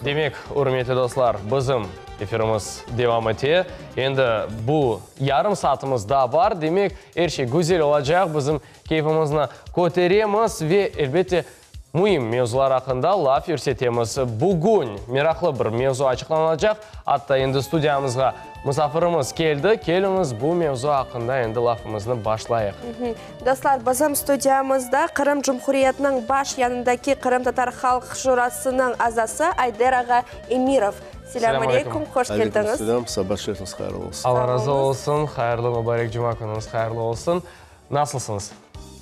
Demek, ürmetli dostlar, bizim efirimiz devam ete. Endi bu yarım saatimiz daa bar. Demek, er şey güzel olacaq, bizim keyfimizni köteremiz ve, elbette, müim mevzular aqqında laf yürsetemiz. Bugün meraqlı bir mevzu açıqlanılacaq. Atta endi studiyamızğa musafirimiz keldi. Keliñiz, bu mevzu aqqında endi lafımıznı başlayıq. Dostlar, bizim studiyamızda Qırım Cumhuriyetiniñ baş yanındaki Qırımtatar halq şurasınıñ azası Ayder ağa Emirov. Selâm aleyküm, hoş keldiñiz. Aleyküm selâm, saba şerifiniz hayırlı olsun. Alla razı olsun, hayırlı mubarek cuma künüñiz hayırlı olsun. Nasılsıñız?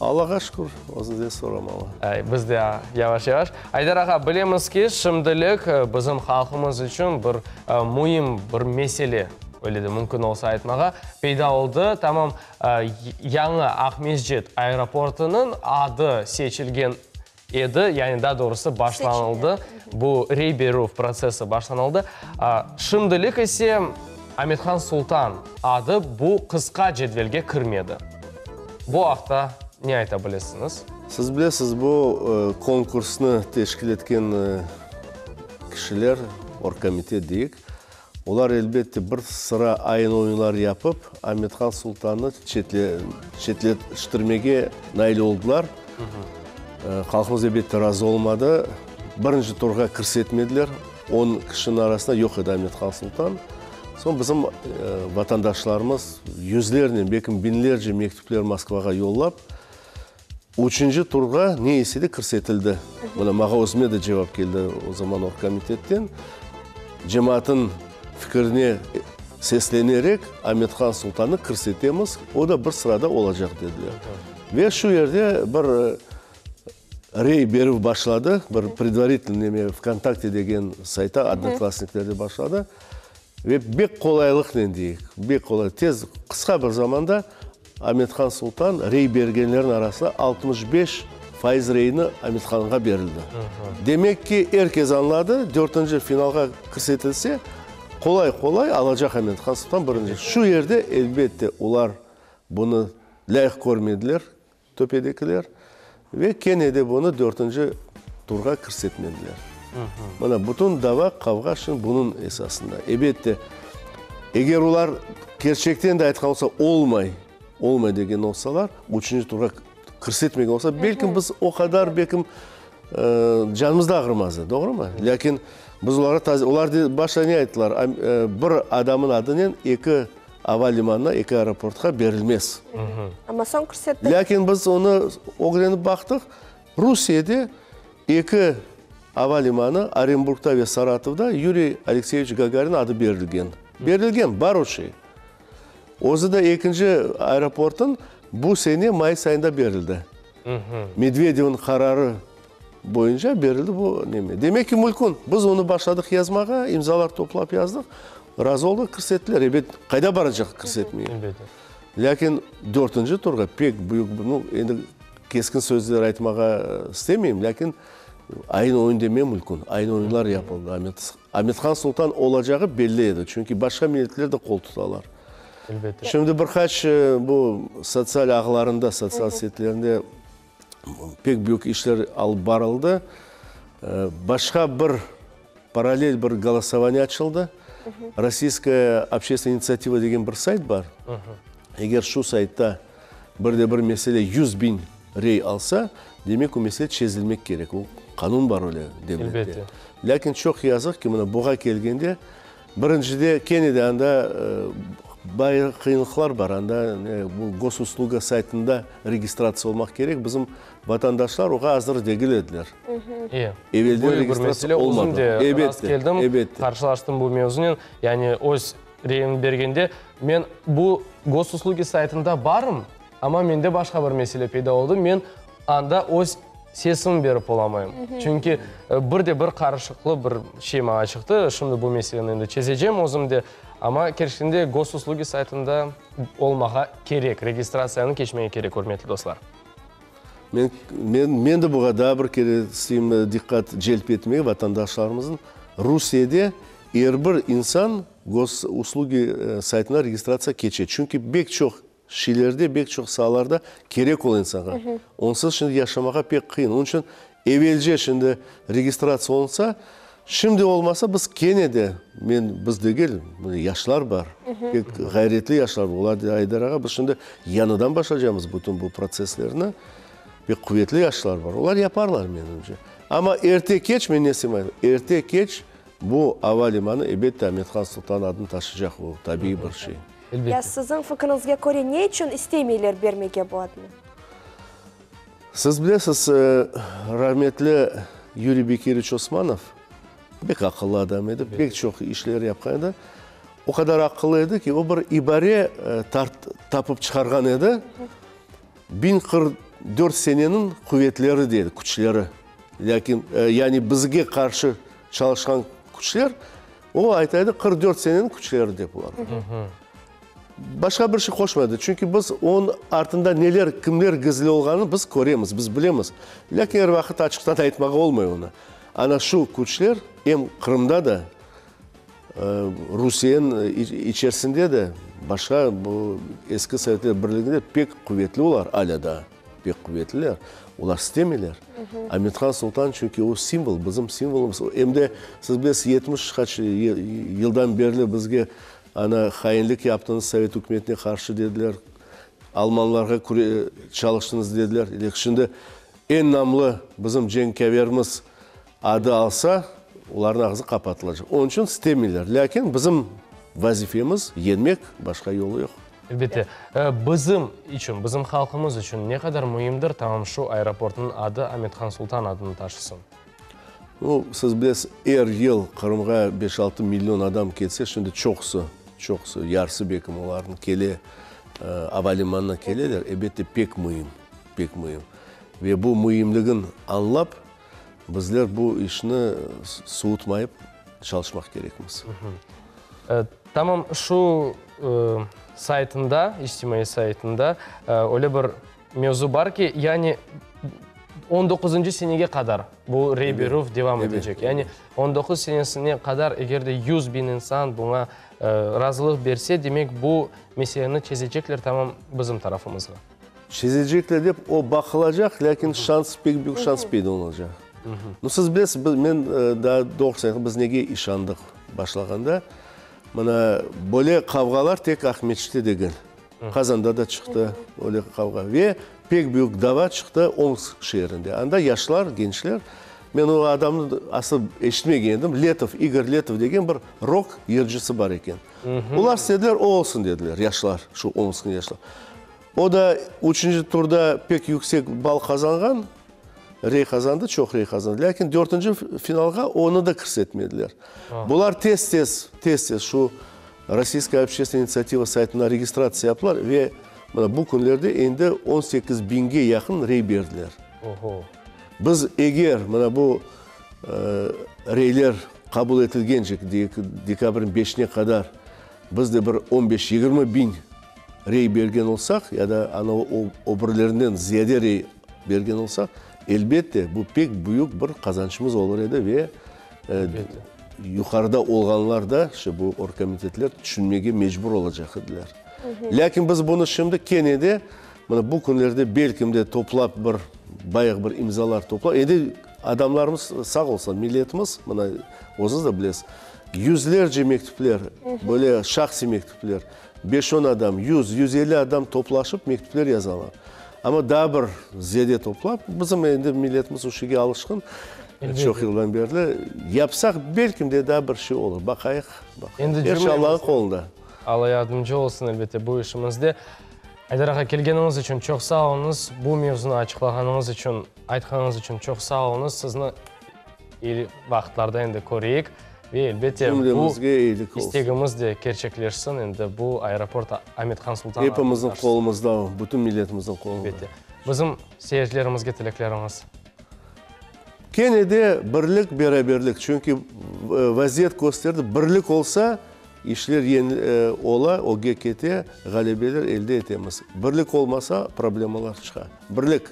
Allağa şükür, özüñizden soramalı. Biz de yavaş-yavaş. Ayder ağa, bilemiz ki, şimdilik bizim halqımız içün bir müim bir mesele, öyle de mümkün olsa aytmağa, peyda oldı. Tamam yañı Aqmescit aeroportınıñ adı seçilgen edi, yani daa doğrusı başlanıldı, bu rey berüv protsessi başlanıldı. Şimdilik ise Amethan Sultan adı bu qısqa cedvelge kirmedi. Bu aqta ne ayta bilesiñiz? Siz bilesiz, bu konkursnı teşkil etken kişiler, orgkomitet deyik, Olar, elbette, bir sıra ayın-oyunlar yapıp, Amethan Sultannı çetleştirmege nail oldılar. Halqımız, elbette, razı olmadı. Birinci turğa kirsetmediler. On kişiniñ arasında yoq edi Amethan Sultan. Soñ bizim vatandaşlarımız yüzlernen, belkim biñlerce mektüpler Moskvağa yollap, Üçünci turğa ne ise de kirsetildi. Mına, maña özüme de cevap keldi o zaman orgkomitetten. Cemaatın fikirine seslenerek Amethan Sultannı kirsetemiz, o da bir sırada olacaq dediler. Ve şu yerde bir rey berüv başladı, bir predvaritelnıy neme VKontakte degen sayta, Odnoklassniklerde başladı. Ve bek qolaylıqnen deyik, bek qolay, tez, qısqa bir zamanda Amethan Sultan rey bergenlerniñ arasında 65% reyni Amethanğa berildi. Demek ki, er kes añladı, dörtünci finalğa kirsetilse, qolay-qolay alacaq Amethan Sultan birinci. Şu yerde, elbette, olar bunı lâyıq körmediler, töpedekiler, ve kene de bunı dörtünci turğa kirsetmediler. Mına, bütün dava, qavğa şimdi bunıñ esasında. Ebette, eger olar kerçekten de aytqan olsa, olmay, olmay degen olsalar, üçünci turğa kirsetmegen olsa, belkim biz o qadar, belkim, canımız da ağrımaz edi, doğrumı? Lâkin biz olarğa, olar başta ne ayttılar, bir adamnıñ adınen eki Ava limanına, eki aeroportqa berilmez. Amma soñ kirsettiler. Lâkin biz onı ögrenip baqtıq, Rusiyede eki ava limanı, Orenburgda ve Saratovda Yuriy Alekseyeviç Gagarin adı berilgen. Berilgen, bar o şey. Özü de ekinci aeroportın bu sene mayıs ayında berildi. Medvedevniñ qararı boyunca berildi bu neme. Demek ki, mülkün. Biz onı başladıq yazmağa, imzalar toplap yazdıq. Razı oldı, kirsettiler. Ebet, qayda baracaq kirsetmege? Elbette. Lâkin dörtünci turğa pek büyük, nu, endi keskin sözler aytmağa istemeyim, lâkin ayın-oyun demem mülkün. Ayın-oyunlar yapıldı. Amet, Amethan Sultan olacağı belli edi. Çünki başqa milletler de qol tutalar. Elbette. Şimdi bir qaç bu sotsial ağlarında, sotsial setlerinde pek büyük işler alıp barıldı. Başqa bir parallel bir golosovaniye açıldı. Rossiyskaya общественная инициатива degen bir sayt bar. Eger şu saytta bir de bir mesele 100 biñ rey alsa, demek o mesele çezilmek kerek. O qanun bar öyle devlette. Elbette. Lâkin çoq yazıq ki, mına buğa kelgende, birincide kene de anda bayağı qıyınlıqlar bar. Anda bu Gosusluga saytında registratsiya olmaq kerek. Bizim vatandaşlar oğa azır degil ediler. Evelden Büyük bir registratsiya mesele. olmadı. Özüm de Elbette, rast keldim, elbette. qarşılaştım bu mevzunen. Yani öz reyimni bergende, men bu Gosuslugi saytında barım, amma mende başqa bir mesele peyda oldı. Men anda öz sesimni berip olamayım. Çünki bir de bir qarışıqlı bir şey maña çıqtı. Şimdi bu meseleni endi çezecem özüm de. Amma kerçekten de Gosuslugi saytında olmağa kerek, registratsiyanı keçmege kerek, ürmetli dostlar. Men, men, men de buña daa bir kere isteyim diqqat celp etmege vatandaşlarımıznıñ. Rusiyede er bir insan Gosuslugi saytına registratsiya keçe. Çünki bek çoq şeylerde, bek çoq saalarda kerek ola insanğa. Onsız şimdi yaşamağa pek qıyın. Onıñ içün evelce şimdi registratsiya olunsa, Şimdi olmasa, biz kene de, men, biz degil, yaşlar bar, pek ğayretli yaşlar bar, olar Aydar ağa, biz şimdi yañıdan başlaycamız bütün bu protsesslerni, pek quvetli yaşlar bar, olar yaparlar, menimce. Amma erte-keç, men ne isteyim, erte-keç bu ava limanı, elbette, Amet-Han Sultan adını taşıycaq, o tabiiy bir şey. Ya siziñ fikriñizge köre, ne içün istemeyler bermege bu adnı? Siz bilesiz, rahmetli Yuriy Bekiroviç Osmanov pek aqıllı adam edi, pek çoq işler yapqan edi. O qadar aqıllı edi ki, o bir ibare tapıp çıqarğan edi, 1044 seneniñ quvetleri dey edi, küçleri. Lâkin, yani bizge qarşı çalışqan küçler, o ayta edi, 44 seneniñ küçleri dep olarğa. Başqa bir şey qoşmadı, çünki biz onıñ artında neler, kimler gizli olğanını biz köremiz, biz bilemiz. Lâkin er vaqıt açıqtan aytmağa olmay onı. Ana şu küçler em Qırımda da, Rusiyeniñ içerisinde de, başqa bu eski Sovetler Birliginde pek quvetli olar, alâ daa pek quvetliler. Olar istemeyler. Amethan Sultan çünki o simvol, bizim simvolımız. Em de, siz bilesiz, 70 qaç yıldan berli bizge Ana, hainlik yaptıñız, Sovet ükümetine qarşı dediler, almanlarğa çalıştıñız dediler. Şimdi eñ namlı bizim cenkâverimiz adı alsa, olarnıñ ağzı qapatılacaq. Onıñ içün istemeyler. Lâkin bizim vazifemiz yeñmek, başqa yolu yoq. Elbette. Bizim içün, bizim halqımız içün ne qadar müimdir, tamam şu aeroportnıñ adı Amethan Sultan adını taşısın? Nu, siz bilesiz, er yıl Qırımğa beş-altı million adam kelse, şimdi çoqusı, çoqusı, yarısı belkim olarnıñ kele, avalimanına keleler, elbette, pek müim, pek müim. Ve bu müimligin añlap, bizler bu işni suvutmayıp çalışmaq kerekmiz. Tamam şu saytında, içtimaiy saytında öyle bir Mevzu bar ki, yani on doquzıncı senege qadar bu rey berüv devam etecek. Yani on doquz senesine qadar eger de 100.000 insan buña razılıq berse, demek bu meseleni çezecekler tamam bizim tarafımızğa. Çezecekler dep o baqılacaq, lâkin şans, pek büyük şans peyda olacaq. Nu, siz bilesiz, men daa doğrusı aytayım, biz nege işandıq başlağanda, mına böyle qavğalar tek Aqmescitte degil. Qazanda da çıqtı öyle qavğa. Ve pek büyük dava çıqtı Omsk şeerinde. Anda yaşlar, gençler, men o adamnı asıl eşitmegen edim, Letov, İgor Letov degen bir rok yırcısı bar eken. Olar istediler, o olsun dediler, yaşlar, şu Omsknıñ yaşları. O da üçünci turda pek yüksek ball qazanğan, rey qazandı, çoq rey qazandı. Lâkin dörtünci finalğa onı da kirsetmediler. Bular tez-tez, tez-tez şu Rossiyskaya общественная initsiativa saytına registratsiya yaptılar ve mına bu künlerde endi 18 biñge yaqın rey berdiler. Oho. Biz eger mına bu reyler qabul etilgencek, dekabrniñ beşine qadar biz de bir on beş, yigirmi biñ rey bergen olsaq, ya da ana o birlerinden ziyade rey bergen olsaq, elbette, bu pek büyük bir qazançımız olur edi ve yuqarıda olğanlar da, işte bu orgkomitetler tüşünmege mecbur olacaq ediler. Lâkin biz bunı şimdi kene de, mına bu künlerde belkim de toplap bir, bayağı bir imzalar toplap, endi adamlarımız sağ olsun, milletimiz, mına özüñiz de bilesiz, yüzlerce mektüpler, böyle şahsiy mektüpler, beş-on adam, yüz, 150 adam toplaşıp mektüpler yazalar. Amma daa bir ziyade toplap, bizim endi milletimiz o şeyge alışqın, çoq yıldan berli, yapsaq, belkim de daa bir şey olur. Baqayıq, baqayıq. Er şey Allañıñ qolunda. Alla yardımcı olsun, elbette, bu işimizde. Aydar ağa, kelgeniñiz içün çoq sağ oluñız. Bu mevzunı açıqlağanıñız içün, aytqanıñız içün çoq sağ oluñız. Sizni İyi vaqıtlarda endi köreyik ve elbette bu istegimiz de kerçekleşsin, endi bu aeroport Amet Han Sultan adını Epimizniñ qolumızda o, bütün milletimizniñ qolunda. Elbette. Bizim seyircilerimizge tilekleriñiz? Kene de birlik, beraberlik, çünki vaziyet kösterdi, birlik olsa, işler ola, ögge kete, ğalebeler elde etemiz. Birlik olmasa, problemalar çıqa. Birlik!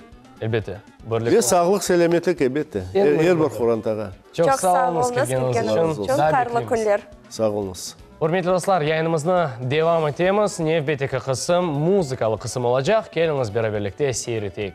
Elbette, birlik Ve sağlıq, selâmetlik, elbette, er bir qorantağa. Çoq sağ oluñız kelgeniñiz içün. Çoq hayırlı künler. Sağ oluñız. Ürmetli dostlar, yayınımıznı devam etemiz. Nevbetteki qısım muzıkalı qısım olacaq. Keliñiz, beraberlikte seyir eteyik.